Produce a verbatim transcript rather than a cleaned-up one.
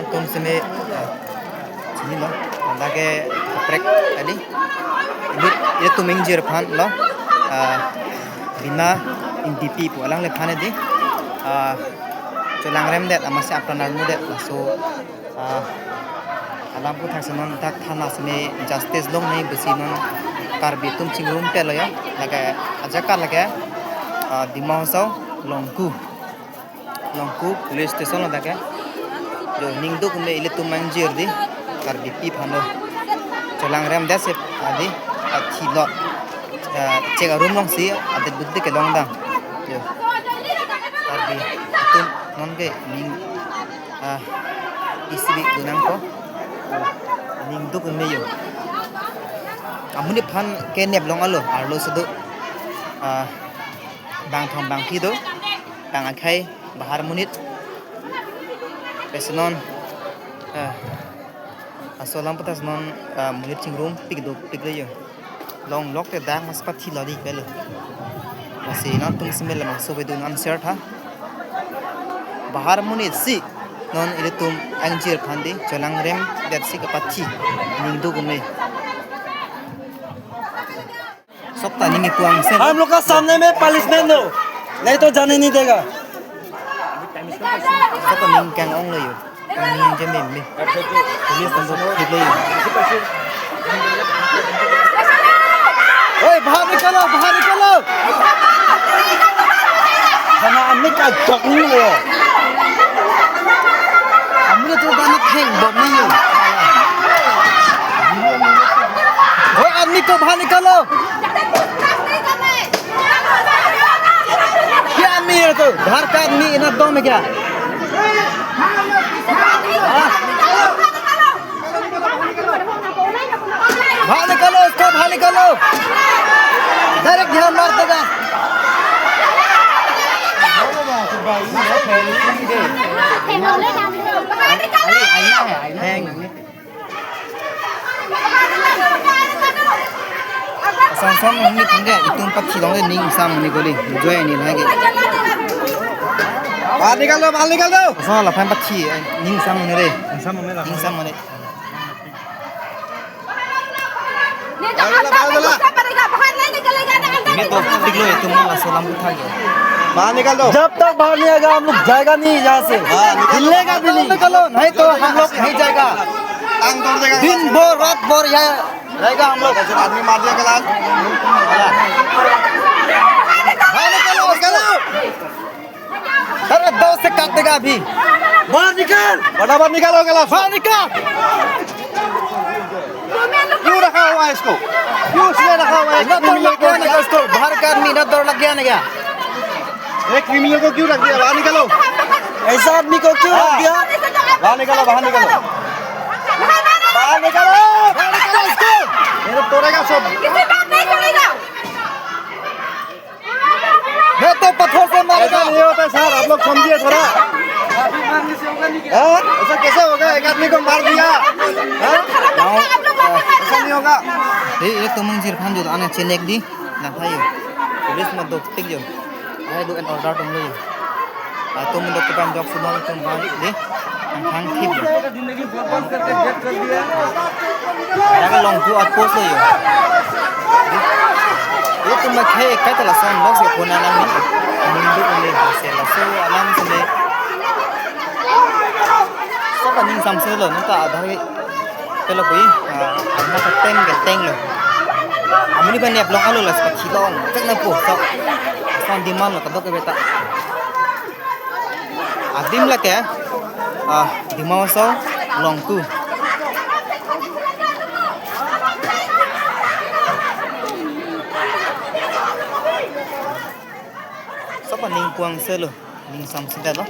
Tum seme, ah, chinilo, lake kaprek kali. Ilut, ilitum ingjir aphan lo, ah, Bina Ingtipi pu alangliphan edi, ah, cholangremdet amatsi apran armudet laso, ah, alam aphuthak si non dak thana seme justice longnei pusi non Karbi atum chingrumpetlo yo, lake ajahak lake, ah, Dima Hasao Longku. Longku police station lo dak ke. Jo, ningduk un-e ilitum ingjir di, Karbipi aphan lo. Cholangremdet si adi, athilo. Eh, chek arum alongsi adet budi kelong dam. Jo. Karbi atum non ke ning, ah, isi bi gunang ko. Ningduk un-e yo. Amonit aphan ke nep long alo, arlo si do. Ah, bang thom bang phli do. Bang akhei bahar amonit. Lasi non, ah, laso alam aphuthak si non, ah, amonit chingrumpik dopiklo yo. Longlok te dak mas pathilo di pelo. Lasi non tum seme laso video non share tha. Bahar amonit si non ilitum ingjir aphan di cholangremdet si kapathi, ningduk un-e. Sok ta ning ipu angse. हम लोग का सामने में पनिशमेंट दो, नहीं तो जाने नहीं देगा। Sok ta ning kang-onglo yo. Ning jemim mi. Police atum dopiklo yo. ओए, बाहर निकालो, बाहर निकालो। Hana amonit ka jok ni lo. Amonit atum ta nangtheng bom ni lo. वो आदमी को बाहर निकालो। क्या आदमी है तो? बाहर का आदमी इधर दो में क्या? हाँ? बाहर निकालो उसको, बाहर निकालो। डायरेक्ट ध्यान मार देगा। Asong song nang ni tangge itum pathi long le ning sam ni goli. Joy ni lagi. बाहर निकाल दो, बाहर निकाल दो। Asong laphan pathi, eh, ning sam ni re. Ning sam ni. Ning sam ni. बाहर वाला, बाहर वाला। बाहर नहीं निकलेगा ना, अंदर Ini to, निकलेगा। Tik lo itu malah salam kutagi. बाहर निकाल दो। जब तक बाहर नहीं आएगा, हम लोग जाएगा नहीं यहाँ से। हाँ, निकाल दो। हिलेगा भी नहीं। निकालो, नहीं तो हम लोग नहीं जाएगा। टांग तोड़ देगा। दिन भर, रात भर यहाँ रहेगा हम लोग। आदमी मार दिया गला। बाहर निकालो, निकालो। अरे, दो से काट देगा अभी। बाहर निकाल। फटाफट निकालो गला। बाहर निकाल। क्यों रखा हुआ है इसको? क्यों इसमें रखा हुआ है? इतना डर लग गया ना क्या इसको? बाहर का आदमी इतना डर लग गया ना क्या? एक क्रिमिनल को क्यों रख दिया? बाहर निकालो। ऐसा आदमी को क्यों रख दिया? बाहर निकालो, बाहर निकालो। बाहर निकालो। बाहर निकालो इसको। ये तो तोड़ेगा सब। किसी बात नहीं सुनेगा। मैं तो पत्थर से मारूंगा। ऐसा नहीं होता सर, आप लोग समझिए थोड़ा। हाँ? ऐसा कैसे होगा? एक आदमी को मार दिया। हाँ? Gaon, ऐसा नहीं होगा। Dei, ilitum ingjir aphan jo, ane chenek di, nang thayo. Police ma dopik jo. Ai law and order atum lo jo. Atum dok kepan jok sumang atum bang di. Ang thang thip jo. Ada ke Longku outpost lo jo. Ilitum ma khei kaita lason lok si puna nang ni. Ningduk ni se laso alam sini. Sok aning samse lo nang ta adhar ke pelo bui, ah, arna keteng keteng lo. Amonit aphan nep long alo la sepathi long. Cek na po sok. Son demand lo kadok ke beta. Adim lake, ah, Dima Hasao Longku. Sok aning pu angse lo, ning samse lo.